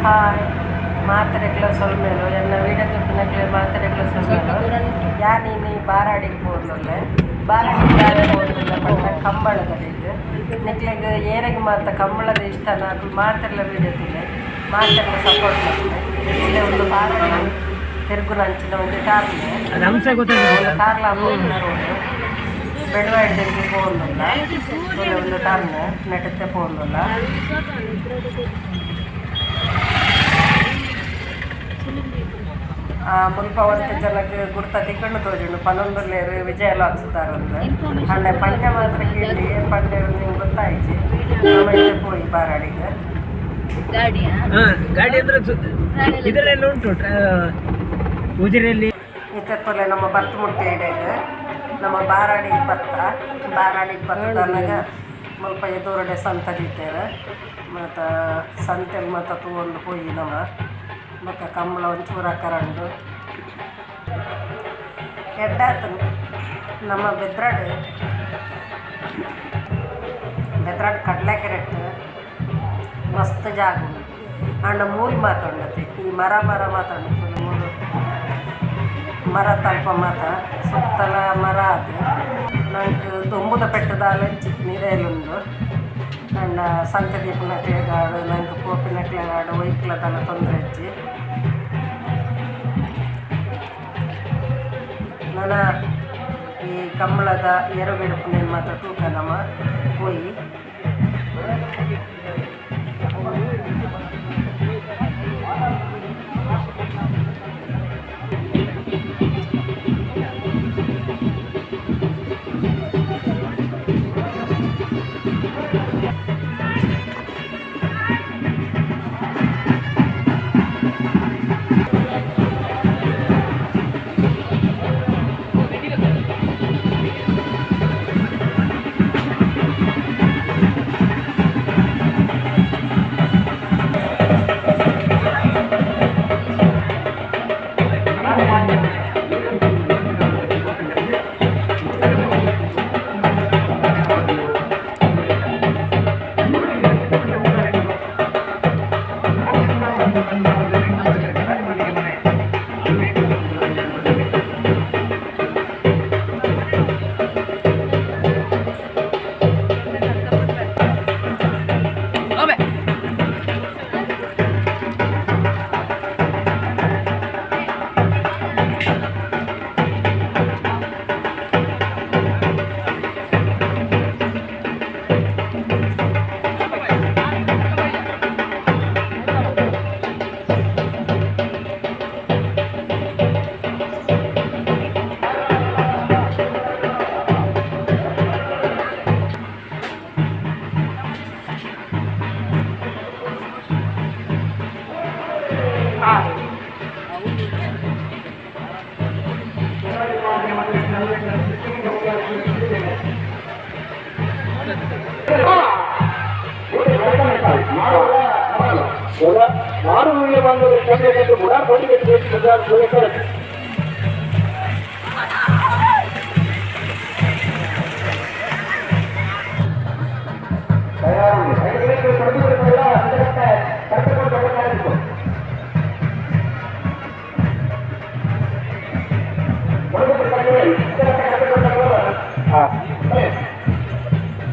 Hi ಮಾತ್ರೆಗಳ ಸೊಲ್ಮೆಲು ಎನ್ನ video ತುಪ್ಪಿನಕ್ಲೆ ಮಾತ್ರೆಗಳ ಸೊಲ್ಮೆಲು ಯಾನಿನಿ ಬಾರಾಡಿಗೆ ಪೋಂದುಲ್ಲೆ ಬಾರಾಡಿಗೆ ದಾನೆ ಪೋಂದುಲ್ಲೆ ಪಂಡ ಕಂಬಳದಡಿಗ್ ನಿಕ್ಲೆಗ್ ಏರೆಗ್ ಮಾತ ಕಂಬಳದ ಇಷ್ಟ ಅಕುಲು ಮಾತೆರ್ಲ ವೀಡಿಯೋ ತೂಲೆ ಮಾತೆರ್ಲ ಸಪೋರ್ಟ್ ಮಲ್ಪುಲೆ ಇಲ್ಲೇ ಒಂದು ಬಾರಾಡಿ ತಿರುಗುನಂಚಿನ ಒಂಜಿ ಟರ್ನ್ ಕಾರ್ಲ ಪೋಪುನ ರೋಡ್ ಬೆಳವಾಡಿದಂಚಿ ಪೋವೊಂದುಲ್ಲ ತೂಲೆ ಒಂದು ಟರ್ನ್ ನೆಟತ್ತೆ ಪೋವೊಂದುಲ್ಲ. ಮುಲ್ಪ ಒಂತೆ ಜನಕ್ ಗುರ್ತ ತಿಕ್ಕುಂಡು ತೋಜುಂಡು ಪನೊಂದುಲ್ಲೆರ್ ವಿಜಯ ಲಾಕ್ಸ್ ದಾರಂದ್ ಆಂಡ ಪಂಡೆ ಮಾತ್ರ ಕೇಂಡಿ ಪಂಡೆರ್ ನಿಂಗೆ ಗೊತ್ತಾಯಿಜಿ ನಮ ಇತ್ತೆ ಪೋಯಿ ಬಾರಾಡಿಗ್. ಹಾ, ಗಾಡಿ ಅಂದ್ರೆ ಇದರಲ್ಲೆಲ್ಲ ಉಂಟು ಉಜಿರೆಯಲ್ಲಿ. ಇತ್ತೆ ತೋಲೆ ನಮ್ಮ ಬತ್ತ್ ಮುಟ್ಟಿ ಇಡೆಗ್ ನಮ್ಮ ಬಾರಾಡಿಗ್ ಬತ್ತ ಬಾರಾಡಿಗ್ ಬತ್ತನಾಗ ಮುಲ್ಪ ಎದುರುಡೆ ಸಂತೆ ದೀತೆರ್ ಮಾತ ಸಂತೆಲ್ ಮಾತ ತೂವೊಂದು ಪೋಯಿ ನಮ ಬೊಕ ಕಂಬಳ ಒಂಚೂರು ಅಕರಂಡು ಎಡ್ಡೆ ಆತುಂಡು. ನಮ್ಮ ಬೆದ್ರಡ್ ಬೆದ್ರಡ್ ಕಡಲೆಕೆರೆಟ್ ಮಸ್ತ್ ಜಾಗ ಉಂಡು ಆಂಡ ಮೂಲು ಮಾತ ಉಂಡತೆ ಈ ಮರ ಮರ ಮಾತ ಉಂಡು ಮೂಲು ಮರ ತಲ್ಪ ಮಾತ ಸುತ್ತಲ ಮರ ಆದ್ ನಂಕ್ ದೊಂಬುದ ಪೆಟ್ಟ್ ದಾಲ ಇಜ್ಜಿ ನಿರೆಲ್ ಉಂಡು ಆಂಡ ಸಂತೆ ದೀಪುನಕ್ಲೆಗಾಡ್ ನಂಕ್ ಪೋಪಿನಕ್ಲೆಗಾಡ್ ಒಯ್ಕ್ಲ ದಾಲ ತೊಂದರೆ ಇಜ್ಜಿ. ನನ ಈ ಕಂಬಳದ ಎರು ಗಿಡಪುನೆನ್ ಮಾತ ತೂಕ ನಮ ಪೋಯಿ.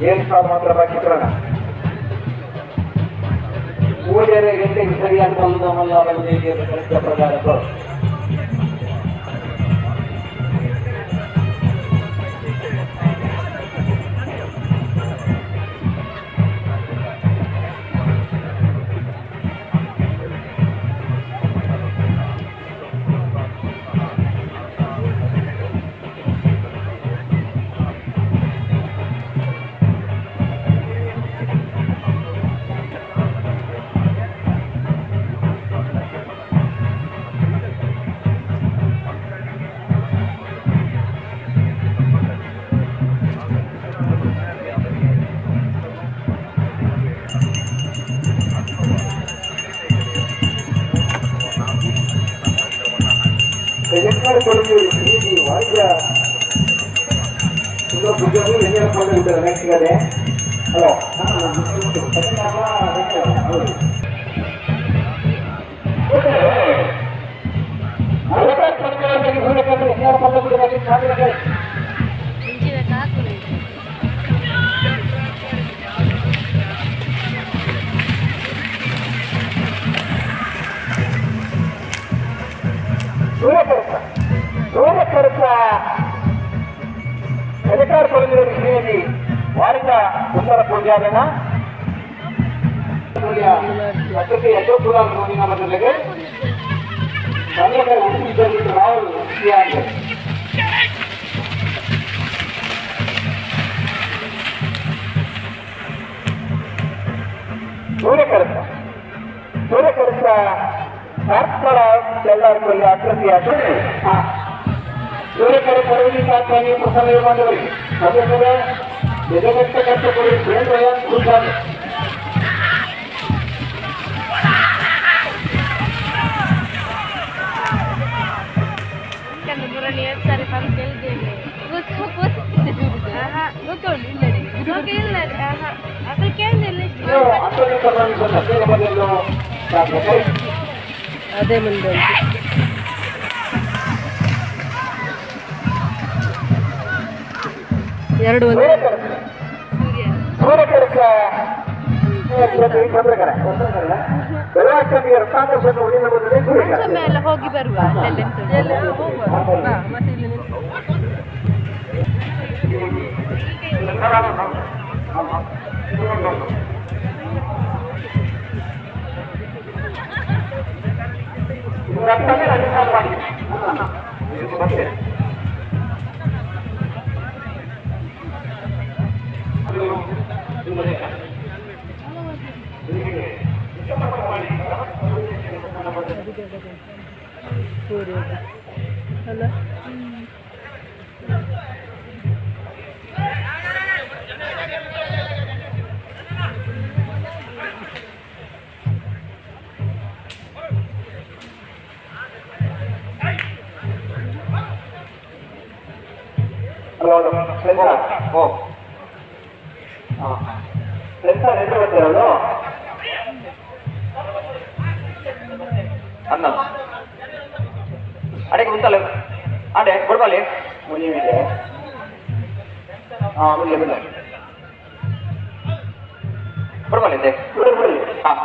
ಏನ್ ಮಾತ್ರ ಬಾಕಿ ಪೂಜೆರೆ ಗಂಟೆಗೆ ಸರಿಯಾದ ಪ್ರಕಾರ. ಹಲೋ. ಸುಂದರ ಪೂಜಾರನ ಅಕೃತಿ ಅಶೋಕ್ ಕುಮಾರ್ ರೋಹಿನ ಮೊದಲಿಗೆ ಚಂದ್ರಕರ್ ಉಡುಪಿ ರಾಹುಲ್ ಸಿಯಾಂಗ್. ಸೂರ್ಯಕರಸ ಸೂರ್ಯಕರಸ ಕಾರ್ಕಳ ಎಲ್ಲರಿಗೂ ಆಕೃತಿ ಅಶೋಕ್ ಸೂರ್ಯಕರ ಪರವಲಿ ಸಾತ್ವಾನಿ ಪ್ರಸನ್ನ ಮಾಡಿದವರಿಗೆ ಅದೇ ನಿಜಗಟ್ಟ ಕಟ್ಟಕೊಡಿ ಸುರೇಂದ್ರಯ್ಯ ಪೂಜಾರಿ. ಅದೇ ಮುಂದೆ ಎರಡು ಒಂದು ಮೇಲೆ ಹೋಗಿ ಬರುವ ಮತ್ತೆ ಇಲ್ಲಿ ಅಲ್ಲ. ಅನ್ನ ಅಡೆಗೆ ಉಂಟಲ್ಲ ಅಡೆ ಕೊಡ್ಬಾಲಿ ಮುನಿವಿದೆ. ಹಾಂ ಮುಳ್ಳೆ ಮುಳ್ಳೆ ಕೊಡ್ಬಾಲಿ ಹಾಂ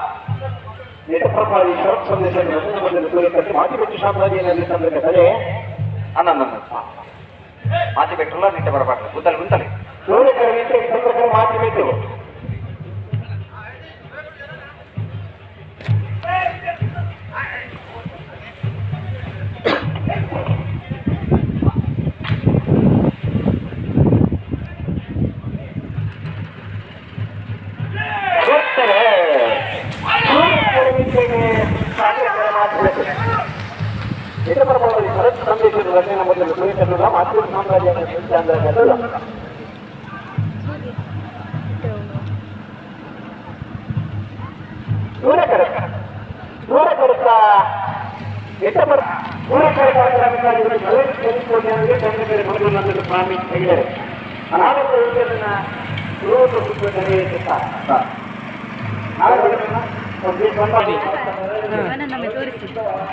ನಿಜಪ್ರಭಾವಿ ಶರತ್ ಸಂದೇಶ ಮಾತಿಬೆಟ್ಟು ಸಾಮ್ರಾಜ್ಯದಲ್ಲಿ ತಂದ್ರೆ ಅನ್ನ ಮಾತಿ ಬೆಟ್ಟಲ್ಲ ನಿಟ್ಟೆ ಬರಬಾರ್ದು ಗುಂತಲಿ ಗುಂತಲಿ ಸೂರ್ಯಕರ ಚಂದ್ರಕರ ಮಾತಿ ಬೆಟ್ಟು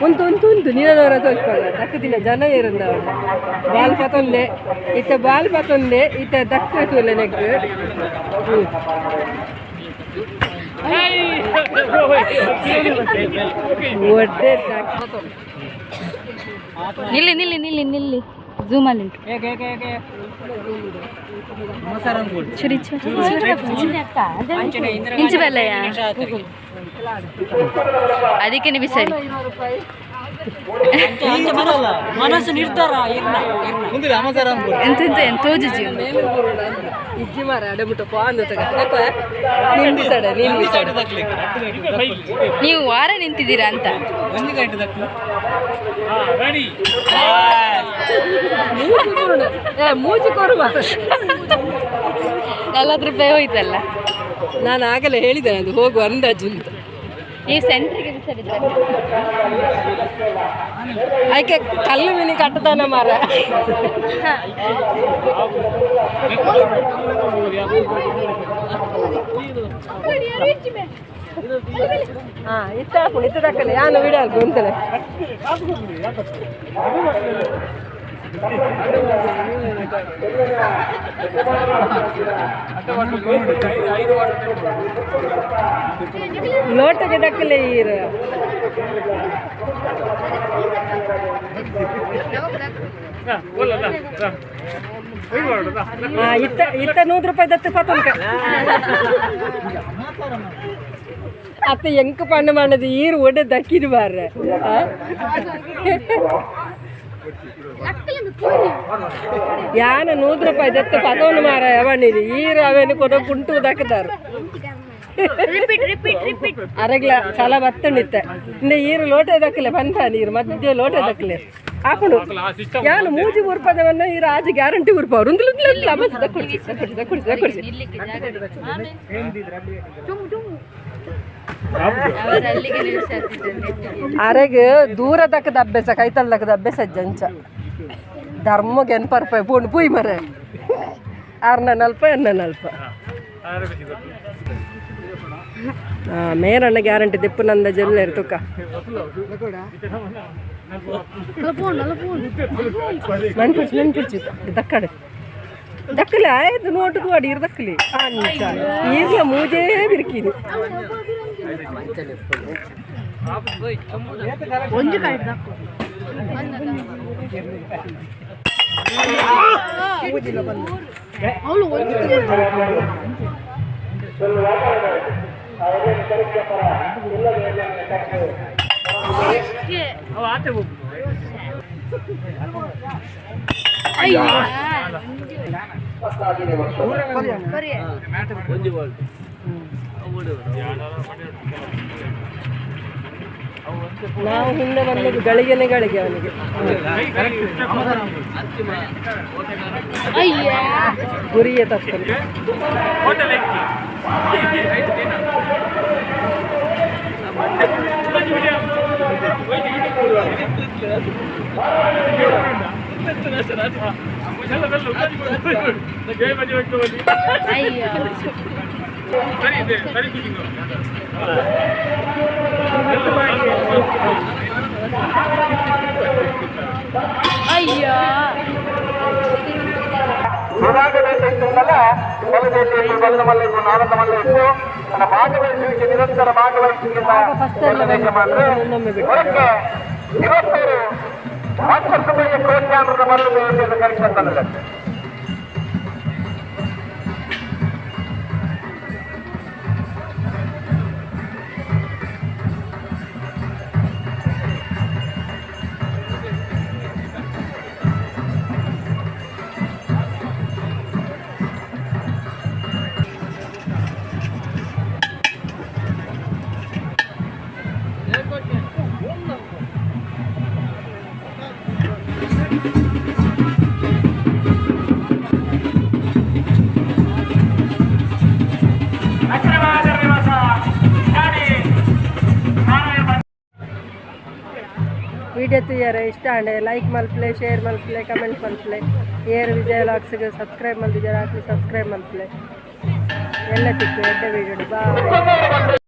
ಉಂಟು ಉಂಟು ಉಂಟು ನೀನವರ ತೋರಿಸ್ಕೊಳ್ಳ ದಕ್ಕ ದಿನ ಜನ ಇರಂದ ಬಾಲ್ ಪತೊಂದೆ ಇತ್ತ ಬಾಲ್ ಪತೊಂದೆ ಇತ್ತ ದಕ್ಕ ತೂಲೆ ನೆಕ್. ಒಡ್ಡೆ ನಿಲ್ಲಿ ನಿಲ್ಲಿ ನಿಲ್ಲಿ ನಿಲ್ಲಿ ಝೂಮ್ ಅಲ್ಲಿ ಉಂಟು. ಚುರಿ ಚುರಿ ಇಂಚು ಬಲ್ಲಯ್ಯ ಅದಕ್ಕೆ ನೀವು ಸರಿ ಮನಸ್ಸು ನಿರ್ಧಾರ ಎಂತ ಎಂತ ಎಂತೋಜು ಜೀವ ಇಜ್ಜಿ ಮಾರ ಅಡಬಿಟ್ಟು ಪಾನ್ ನೀನ್ ಬಿಸಾಡ ನೀನ್ ಬಿಸಾಡ ನೀವು ವಾರ ನಿಂತಿದ್ದೀರಾ ಅಂತ. ಮೂಜಿ ಕೊಡುವ 40 ರೂಪಾಯಿ ಹೋಯ್ತಲ್ಲ. ನಾನು ಆಗಲೇ ಹೇಳಿದ್ದೇನೆ ಅದು ಹೋಗುವ ಅಂದಾಜು ಅಂತ. ನೀವು ಸೆಂಟ್ರಿಗೆ ಬಿಸಾಡಿದ್ರೆ ಆಯ್ಕೆ ಕಲ್ಲು ಮೀನು ಕಟ್ಟದಾನ ಮಾರ. ಹಾ ಇತ್ತ ಹಾಕೊಂಡು ಇತ್ತ ದಕ್ಕಲೆ ಯಾನು ವಿಡ ಅಂತಲೇ. ಲೋಟಗೆ ದಕ್ಕಲೆ ಈರು. ಇತ್ತ ಇತ್ತ 100 ರೂಪಾಯಿ ದತ್ತು ಪತನ್ಕ ಅತ್ತ ಎಂಕ್ ಪಣ್ಣ ಮಾಡದು ಈರು ಒಡೆ ದಕ್ಕಿನ ಬಾರ್ರೆ. ಯಾನ 100 ರೂಪಾಯಿ ದತ್ತು ಪದವನು ಮಾರ ಅವನಿರಿ ಈರು ಅವೇನು ಕೊಡ ಕುಂಟು ದಕ್ಕದಾರು. Repeat repeat repeat. ಅರಗ್ಲ ಚಲ ಬತ್ತಣಿತ್ತ ಇಂದ ಈರು ಲೋಟ ದಕ್ಕಲೆ ಪನ್ಪ ನೀರು ಮಧ್ಯ ಲೋಟ ದಕ್ಕಲೆ ಹಾಕೊಂಡು ಯಾನು ಮೂಜಿ ಊರ್ಪದವನ್ನ ಈರು ಆಜಿ ಗ್ಯಾರಂಟಿ ಊರ್ಪ ಅವ್ರು ಉಂದ್ಲು ಅಮ್ಮ ದಕ್ಕುಡ್ಸಿ ದಕ್ಕುಡ್ಸಿ ದಕ್ಕುಡ್ಸಿ ದಕ್ಕುಡ್ಸಿ. ನಿಲ್ಲಿಕ್ಕೆ ಜಾಗ ಅವರು ಅಲ್ಲಿಗೆ ನಿಲ್ಸಾತಿದ್ದಾರೆ. ಅರೆಗ್ ದೂರ ದಕ್ಕದ ಅಭ್ಯಾಸ, ಕೈತಲ್ ದಕ್ಕದ ಅಭ್ಯಾಸ ಜಂಚ ಧರ್ಮಗೆ ಎನ್ಪರ್ಪಾಯಿ ಪೋಂಡು ಪೂಯ್ ಮರೆ ಆರ್ನ ನಲ್ಪ ಎನ್ನ ನಲ್ಪ ಮೇರಣ್ಣ ಗ್ಯಾರಂಟಿ ದಿಪ್ಪು ನಂದ ಜಲ್ಲೇರು ತುಕ್ಕ. ಮನ್ಪುಡ್ಚಿ ಮನ್ಪುಡ್ಚಿ ದಕ್ಕಡೆ ದಕ್ಕಲೆ ಆಯ್ತು ನೋಟು ಅಡಿ ಇರ್ ದಕ್ಕಲಿ ಅಂಚ ಈರ್ಲ ಮೂಜೇ ಬಿರ್ಕಿನಿ. ನಾವು ಹಿಂದೆ ಬಂದದ್ದು ಗಳಿಗೆನೆ ಗಳಿಗೆ ಅವನಿಗೆ ಗುರಿಯೇ ತಪ್ಪಲು. ಅಯ್ಯೋ. ಅಯ್ಯೋ. ವಿಭಾಗದ ಬಲದ ಮಲ್ಲ ಇಪ್ಪು ನಾನಂದ ಮಲ್ಲ ಇಪ್ಪು ನನ್ನ ಭಾಗವಹಿಸುವಿಕೆ ನಿರಂತರ ಭಾಗವಹಿಸುವಿಕೆ ಹೊರಕ್ಕೆ ಇವತ್ತವರು ಮಾಸ್ಟರ್ ಸುಬ್ಬಯ್ಯ ಕೋಟ್ಯಾನರ ಮಲ್ಲು ಕರೆಕ್ಷನ್ ತಂದಿದ್ದಾರೆ. ವಿಡಿಯೋ ತೂಯರೆ ಇಷ್ಟ ಆಂಡೆ ಲೈಕ್ ಮಲ್ಪಲೆ, ಶೇರ್ ಮಲ್ಪಲೆ, ಕಮೆಂಟ್ ಮಲ್ಪಲೆ. ಏರ್ ವಿಜಯ ವ್ಲಾಗ್ಸ್ಗೆ ಸಬ್ಸ್ಕ್ರೈಬ್ ಮಲ್ತಿದ್ದಾರೆ ಹಾಕಿ ಸಬ್ಸ್ಕ್ರೈಬ್ ಮಲ್ಪಲೆ. ಎಲ್ಲ ತಿಕ್ಕು ಎಡ್ಡೆ ವಿಡಿಯೋ. ಬಾಯ್.